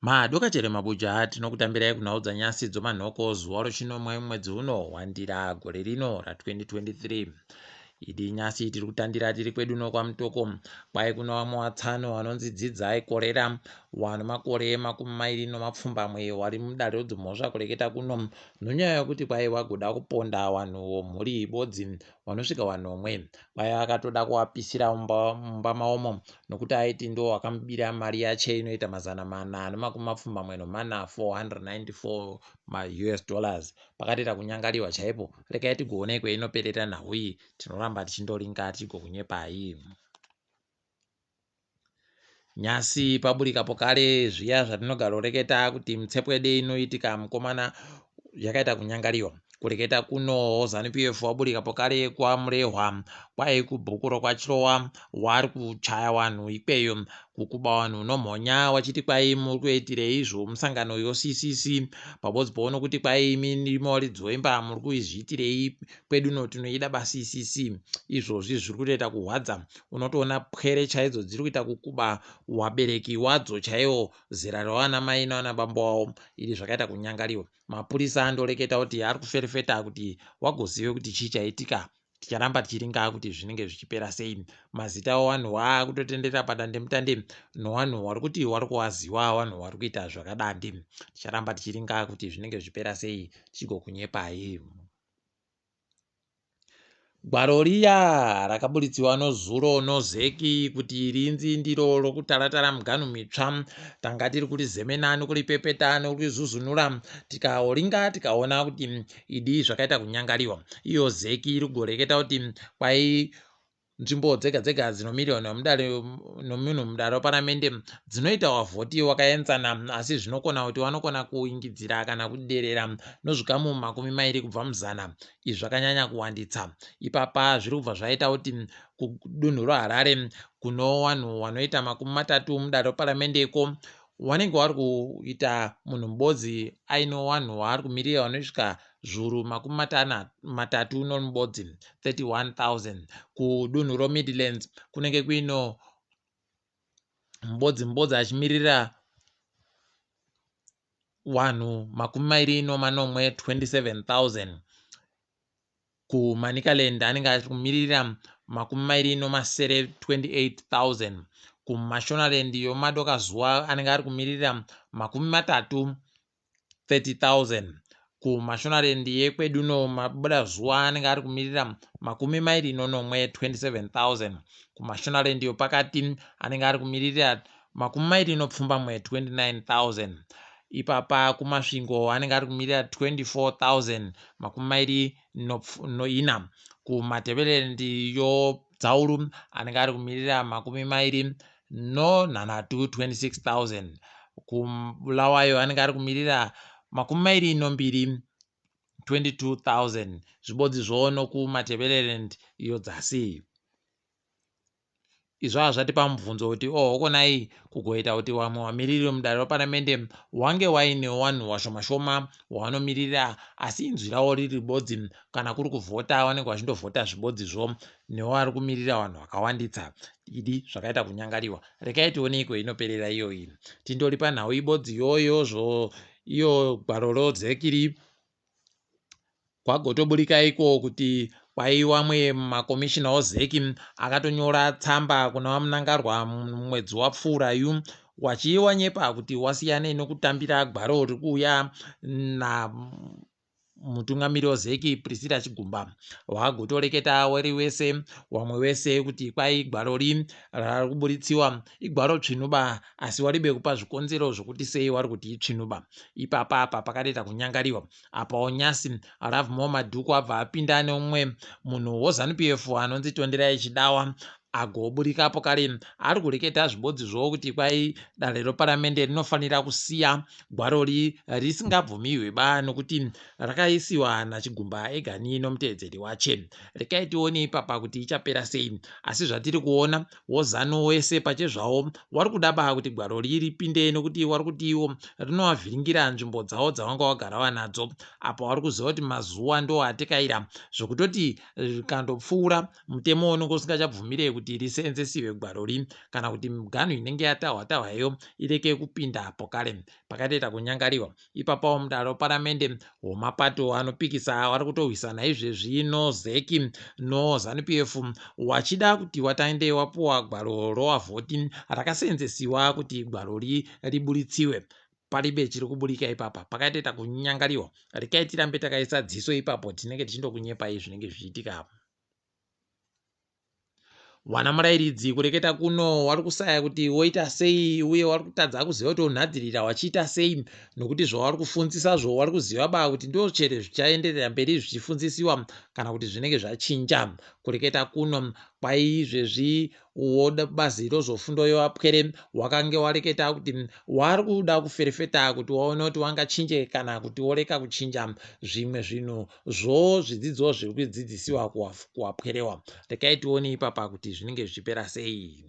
Madokachere mabuja tinokutambirai kunhau dzanyasi dzomanhoko zuva rochinomwe mwedzi uno wandira gore rino ra2023. Idi nyasi tiri kutandira tiri kwedu nokwamutoko kwai kuna vamwe vatsano vanonzi dzidzai korera wane makore 27 wari mudare rodzimhosva kureketa kuno nonyaya yokuti kwai wagoda kuponda vanhu vomhuri ibodzi vanosvika vanomwe. Kwai akatoda kuvapisira mumba maomo nokuti aiti ndo wakamubira mari yache inoita 494, 494 maUS dollars. Pakatoita kunyangariwa chaipo. Regai tigoone kweinoperera nhau iyi. Tinoramba tichindoringa tichigokunyepai. Nyasi paburika pokare zviya zvatinogaroreketa kuti mitsepwede inoitika mukomana yakaita kunyangariwa. Kureketa kuno Zanu PF waburika pokare kwaMurehwa kwai kubhuku rokwaChirowa wari kuchaya wanhu ikweyo kukuba wanhu nomhonya wachiti kwai muri kuitirei zvomusangano yoCCC pabodzi poona kuti kwai imi ndimi waridzi wemba muri kuizviitirei kwedu no tinoida baCCC izvozvi zviri kutoita kuhwadza unotoona pwere chaidzo dziri kuita kukuba wabereki wadzo chaiwo zera ravana mai navana bambo wavo iri zvakaita kunyangariwa mapurisa andoreketa kuti ari kuferefeta kuti wagozive kuti chii chaitika ticharamba tichiringa kuti zvinenge zvichipera sei mazita evanhu waakutotenderera padandemutande nowanhu wari kuti wari kuwaziwa vanhu wari kuita zvakadandi ticharamba tichiringa kuti zvinenge zvichipera sei tichigokunyepai. Gwaro riya rakaburitsiwa nozuro noZEC kuti rinzi ndiro rokutaratara miganhu mitsva. Tanga tiri kurizemena nokuripepeta nokurizuzunura tikaringa tikaona kuti idi zvakaita kunyangariwa. Iyo ZEC iri kugoreketa kuti kwai Nzvimbo dzega dzega dzinomirirwa nomudare nomunhu mudare reparamende dzinoita wavhoti wakaenzana asi zvinokona kuti vanokona kuingidzira kana kuderera nozvikamu 20 kubva muzana. Izvi zvakanyanya kuwanditsa. Ipapa zviri kubva zvaita kuti kudunhu reHarare kuno vanhu vanoita 30 mudare reparamende ko wanenge wari kuita munhu mubodzi aine wanhu waari kumirira vanosvika zvuru 31, 31,000. Kudunhu roMidlands kunenge kuino mubodzi mubodzi achimirira wanhu 27, 27,000. KuManicaland anenge ari kumirira 27, 28,000. KuMashonaland yomadokazuva anenge ari kumirira 30, 30,000. KuMashonaland yekwedu no mabudazuva anenge ari kumirira 27, 27,000. KuMashonaland yopakati anenge ari kumirira 27, 29,000. Ipapa kuMasvingo anenge ari kumirira 24,000, 24. KuMatabeleland yodzauru anenge ari kumirira 26, 26,000. KuBulawayo anenge ari kumirira 22, 22,000. Zvibodzi zvono kuMatabeleland yodzasi. Izvi zvabva zvatipa mubvunzo kuti ohokonai kugoita kuti vamwe vamiriri mudare reparamende wange waine wanhu washoma-shoma wavanomiririra asi inzwi ravo riri ribodzi kana kuri kuvhota vanenge vachindovhota zvibodzizvo nevari kumirira vanhu vakawanditsa idi zvakaita kunyangariwa rekai tione iko inoperera iyoyi tindori panhau ibodzi yoyozvo iyo gwaro rodzekiri Kwagotoburika iko kuti kwaiwamwe makomishina oZEC akatonyora tsamba kuna VaMnangarwa mumwedzi wapfuurayu wachiwanyepa kuti wasiyane nokutambira gwaro riri kuuya na mutungamiri weZEC Priscilla Chigumba. Wagotoreketa wari wese wamwe wese kuti kwai gwaro ri rari kuburitsiwa igwaro tsvinuba asi waribe kupa zvikonzero zvokuti sei wari kuti itsvinuba. Ipapa apa pakatoita kunyangariwa Apawo Nyasi Lovemore Madhuku abva apinda neumwe munhu weZanu PF anonzi Tonderai Chidawa agoburikapo kare ari kureketa zvibodzi zvowo kuti kwai dare reparamende rinofanira kusiya gwarori risingabvumiwe ba nokuti rakaisiwa naChigumba egani nomuteedzeri wache. Rekai tione ipapa kuti ichapera sei asi zvatiri kuona WoZanu wese pachezvawo wari kuda ba kuti gwaro ri ripinde nekuti wari kuti iwo rinovavhiringira nzvimbo dzavo dzavanga wagara vanadzo apa wari kuziva kuti mazuva ndo atekaira zvekutoti rikandopfuura mutemo unenge usingachabvumire kuti kuti riseenzesiwe gwarori kana kuti miganhu inenge yatahwa tahwa iyo ireke kupinda pokare pakatoita kunyangariwa. Ipapawo mudare reparamende wemapato anopikisa vari kutorwisana izvezvi noZEC noZANU PF wachida kuti watande wapuwa gwaro rowavhoti rakaseenzesiwa kuti gwarori riburitsiwe. Paribe chiri kuburika ipapa, pakatoita kunyangariwa. Rekai tirambe takaisa dziso ipapo, tinenge tichindokunyepai zvinenge zvichiitika apo. Wana murairidzi kureketa kuno wari kusaya kuti woita sei uye wari kutadza kuziva kuti wonhadzirira wachiita sei, nokuti zvawari kufunzisa zvo wari kuziva ba kuti ndo chere zvichaenderera mberi zvichifunzisiwa kana kuti zvinenge zvachinja. Kureketa kuno kwaizvezvi bazi rozofundo yevapwere wakange wareketa kuti wari kuda kuferefeta kuti waone kuti wangachinje kana kuti woreka kuchinja zvimwe zvinhu zvo zvidzidzo zviri kudzidzisiwa kuwapwerewa. Rekai tione ipapa kuti zvinenge zvichipera sei.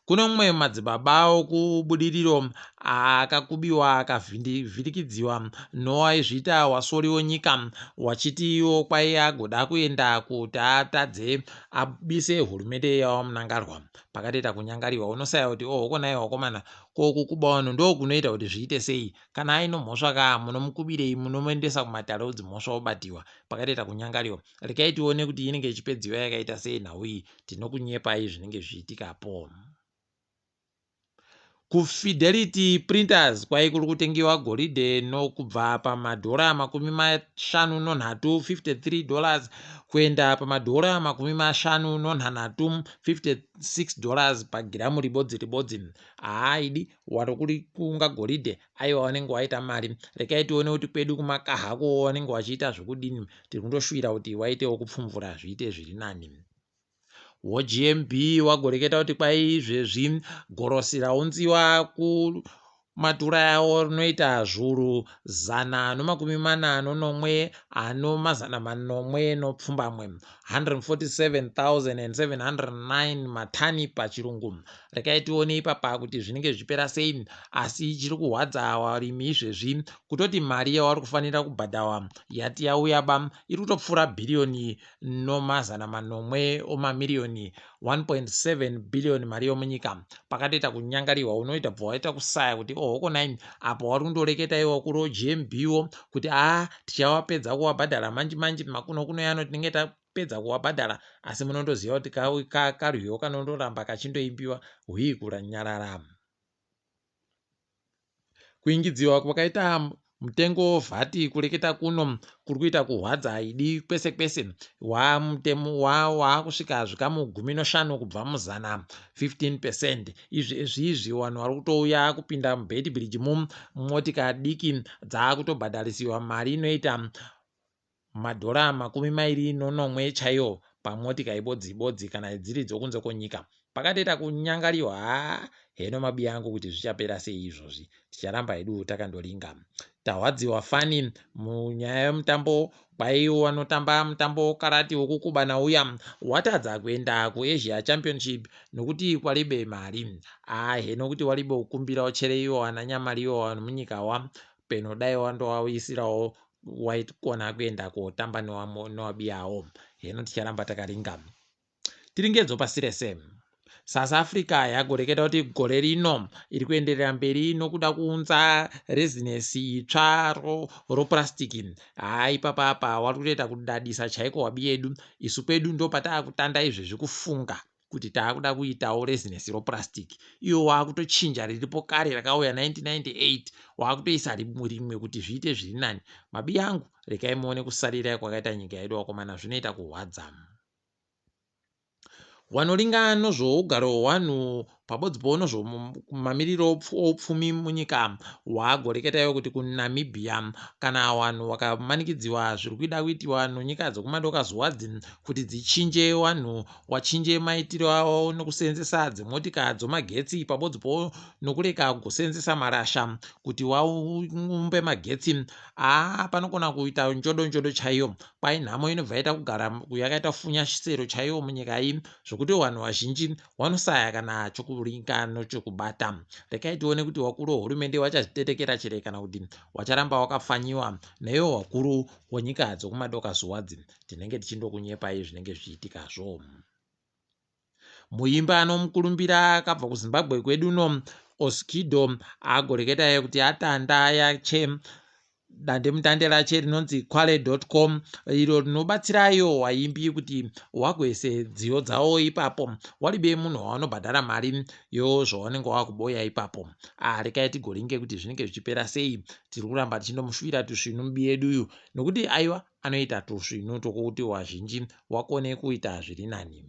Kune mumwe madzibaba okuBudiriro akakubiwa akavhirikidziwa nowaizviita wasori wenyika wachiti iwo kwai agoda kuenda kuti atadze abise hurumende yaVaMnangagwa. Pakatoita kunyangariwa unosaya kuti oho konai wakomana, ko kukuba vanhu ndokunoita kuti zviite sei? Kana aine mhosva ka munomukubirei munomuendesa kumatare odzimhosva obatiwa. Pakatoita kunyangariwa. Rekai tione kuti inenge ichipedziwa yakaita sei nhau iyi. Tinokunyepai zvinenge zvichiitikapo. KuFidelity Printers kwai kuri kutengiwa goridhe nokubva pamadhora 53 $53 kuenda pamadhora 56 $56 pagiramu ribodzi ribodzi. Haaidi wari kuri kunga goridhe, aiwa wanenge waita mari. Rekai tione kuti kwedu kumakahako wanenge wachiita zvekudini. Tiri kundoshuwira kuti waitewo kupfumvura zviite zviri nani. WoGMB wagoreketa kuti kwai izvezvi gorosi raunziwa kumatura yawo rinoita zviuru 147,707 147,709 matani pachirungu. Rekai tione ipapa kuti zvinenge zvichipera sei. Asi chiri kuhwadza varimi izvezvi kutoti mari yavari kufanira kubhadhawa yati yauya ba iri kutopfuura bhiriyoni nomazana manomwe omamiriyoni 1.7 bhiriyoni mari yomunyika. Pakatoita kunyangariwa unoita bva waita kusaya kuti oho konai apo wari kundoreketa iwo kuro GMB wo kuti a tichavapedza kuvabhadhara manji manji makuno kuno yano tinenge tapedza kuvabhadhara, asi munondoziva kuti karwiyo kanondoramba kachindoimbiwa hwii kuranyarara. Kuingidziwa kwakaita mutengo vhati kureketa kuno kuri kuita kuhwadza idi kwese kwese. Wamutemo waakusvika zvikamu 15 kubva muzana 15%. Izvezvi izvi vanhu vari kutouya kupinda muBeitbridge motika diki dzaakutobhadharisiwa mari inoita madhora 27 chaiwo pamotika ibodzi ibodzi kana dziri dzokunze kwenyika. Pakatoita kunyangariwa haa heno mabiya angu kuti zvichapera sei izvozvi. Ticharamba hedu takandoringa. Tahwadziwa fani munyaya yemutambo kwaiwo vanotamba mutambo wekarati wekukubana uya watadza kuenda kuAsia Championship nokuti kwaribe mari. Heno kuti waribe kukumbirawo chere iwo ana nyamari iwo vanhu munyika wa peno dai wandowaisirawo waikona kuenda kotamba newabiyawo. Heno ticharamba takaringa. Tiringedzo pasi rese. South Africa yagoreketa kuti gore rino iri kuenderera mberi nokuda kuunza rezinesi itsva ropurasitiki. Haa ipapa apa wari kutoita kudadisa chaiko wabi yedu. Isu kwedu ndo pataakutanda izvezvi kufunga kuti taakuda kuitawo rezinesi ropurasitiki. Iwo waakutochinja riripo kare rakauya 1998 waakutoisa rimwe kuti zviite zviri nani. Mabiya angu rekai muone kusarira kwakaita nyika yedu wakomana, zvinoita kuhwadza. Wanoringa nozvougaro hwanhu pabodzipo nozvomamiriro oupfumi munyika waagoreketayo kuti kuNamibia kana vanhu vakamanikidziwa zviri kuida kuitiwa nonyika dzokumadoka zuva kuti dzichinje vanhu wachinje maitiro avo nokuseenzesa dzimotika dzomagetsi pabodzipo nokureka kuseenzesa marasha kuti waumbe magetsi. Aa panogona kuita njodo njodo chaiyo. Kwai nhamo inobva yaita kugara yakaita funyasero chaiyo munyika iyi zvokuti vanhu vazhinji vanosaya kana kuringa nochekubata. Rekai tione kuti wakuru wehurumende wachazvitetekera chere kana kuti wacharamba wakafanyiwa naiwo wakuru wenyika dzokumadoka zuwadzi. Tinenge tichindokunyepai zvinenge zvichiitikazvo. Muimbi anomukurumbira akabva kuZimbabwe kwedu uno Oskido agoreketa kuti atanda yache dandemutande rache rinonzi kwale.com iro rinobatsira iyo waimbi kuti wagoise nziyo dzawo ipapo waribe munhu wavanobhadhara mari yozvawanenge wakuboya ipapo. Ah, rekai tigoringe kuti zvinenge zvichipera sei. Tiri kuramba tichindomushuvira tusvinu mubi yeduyu nokuti aiwa anoita tusvinu tokuti wazhinji wakone kuita zviri nani.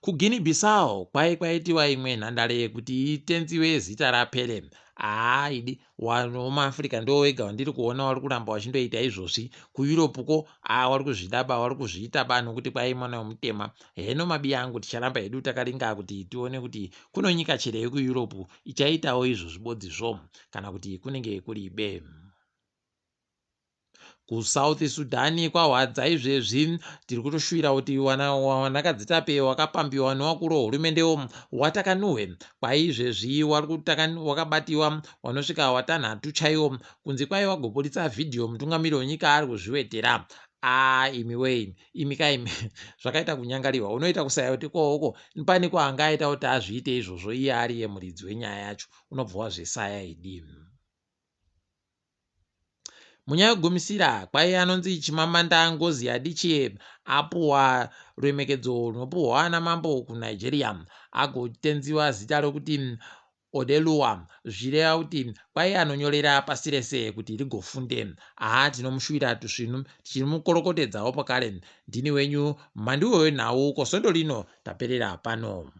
KuGuinea Bissau kwai kwaitiwa imwe nhandare kuti itenziwe zita raPele. Haa idi vanhu vemuAfrica ndivo vega vandiri kuona vari kuramba vachindoita izvozvi. KuEurope ko haa vari kuzvidaba vari kuzviita ba nokuti kwai mwana wemutema. Heno mabiya angu ticharamba hedu takaringa kuti tione kuti kuno nyika chero yekuEurope ichaitawo izvozvi bodzizvo kana kuti kunenge kuri be. KuSouth Sudan kwahwadza izvezvi tiri kutoshuvira kuti wanakadzitape wakapambiwa newakuru wehurumende watakanuhwe kwaizvezvi wakabatiwa wanosvika watanhatu chaiwo kunzi kwai wagoburitsa vhidhiyo mutungamiri wenyika ari kuzviwetera. Aa imi wei imi kaimi zvakaita kunyangariwa unoita kusaya kuti kohoko pane kwaangaita kuti azviite izvozvo iye ariye muridzi wenyaya yacho unobva wazvisaya idi. Munyaya yekugumisira kwai anonzi Chimamanda Ngozi Adichie apuhwa ruremekedzo runopuhwa ana mambo kuNigeria agotenziwa zita rokuti Odeluwa zvichireva kuti kwai anonyorera pasi rese kuti rigofunde. Haa tinomushuvira tusvinu tichimukorokotedzawo pakare. Ndini wenyu mhandiwe wenhau kosvondo rino taperera pano.